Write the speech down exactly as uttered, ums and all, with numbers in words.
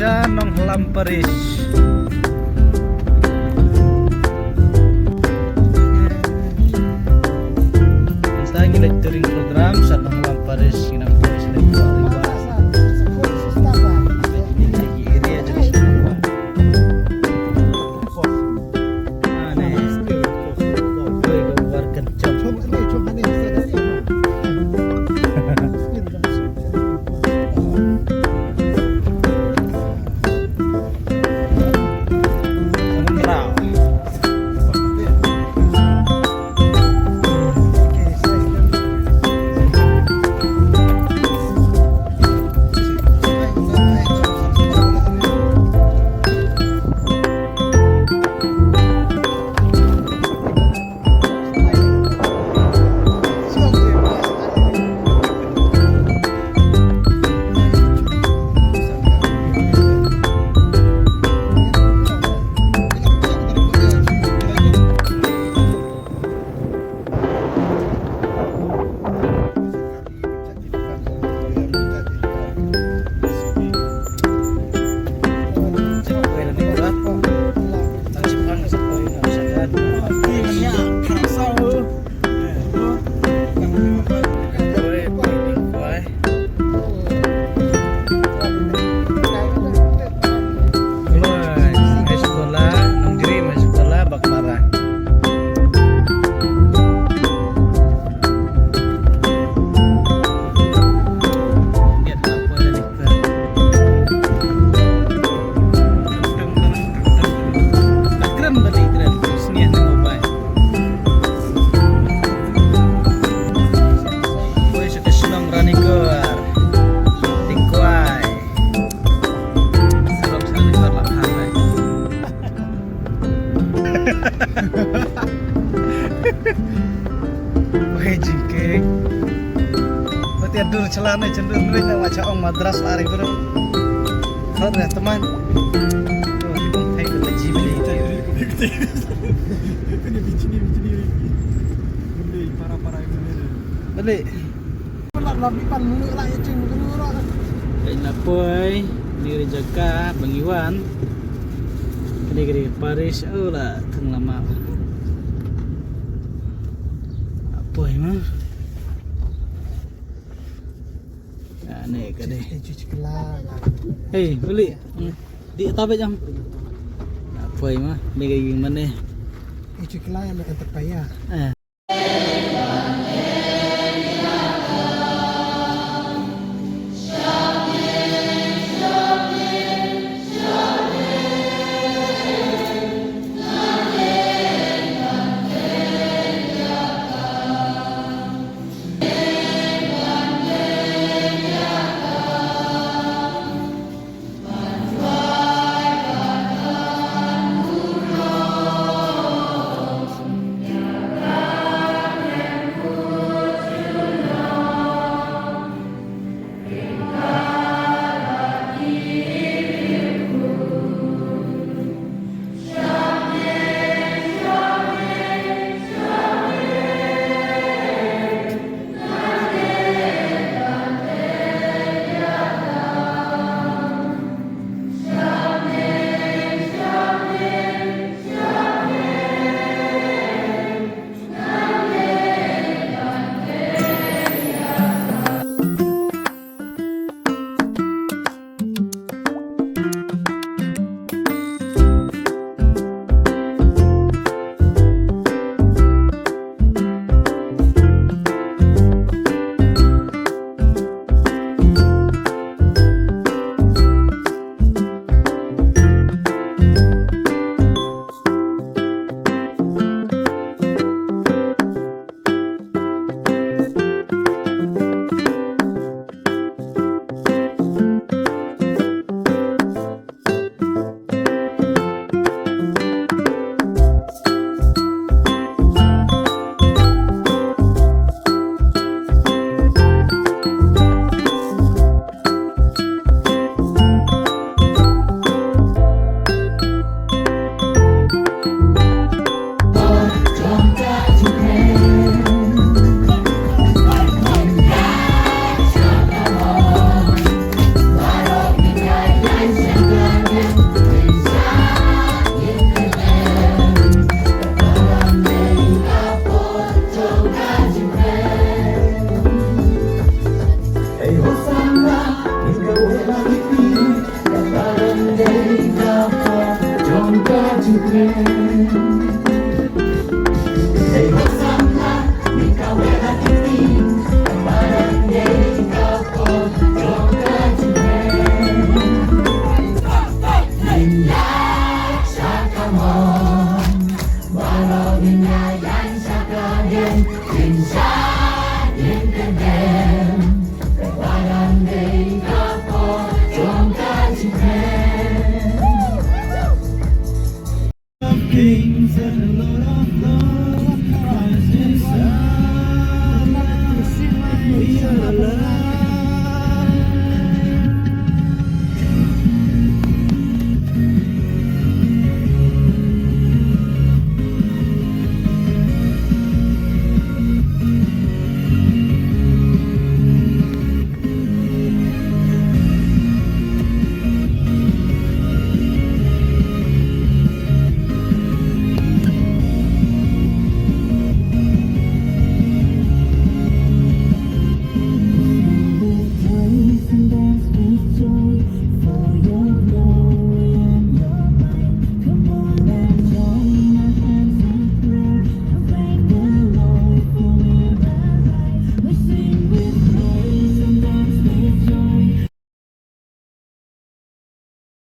Nonglam Parish. Mynta ngi leit touring program sha Nonglam Parish, ngi nang poi sha leit poi. Ngi leit area jong sha. Wei jingkeng. Wati adur chala ne chandur nui na wacha ong Madras lari bro. Khot re teman. Oh, di bong thai bela ji beli. Kene bichini bichini. Beli para para ini. Beli. Kain la poi, ni ri jaka ba ngi wan. Kane ka dei ka parish, oh la thang lama. La poi ma. Ah, ne ka dei. Hei, beli. Di tabet jam. La poi ma, ni ka dei mane. Eh.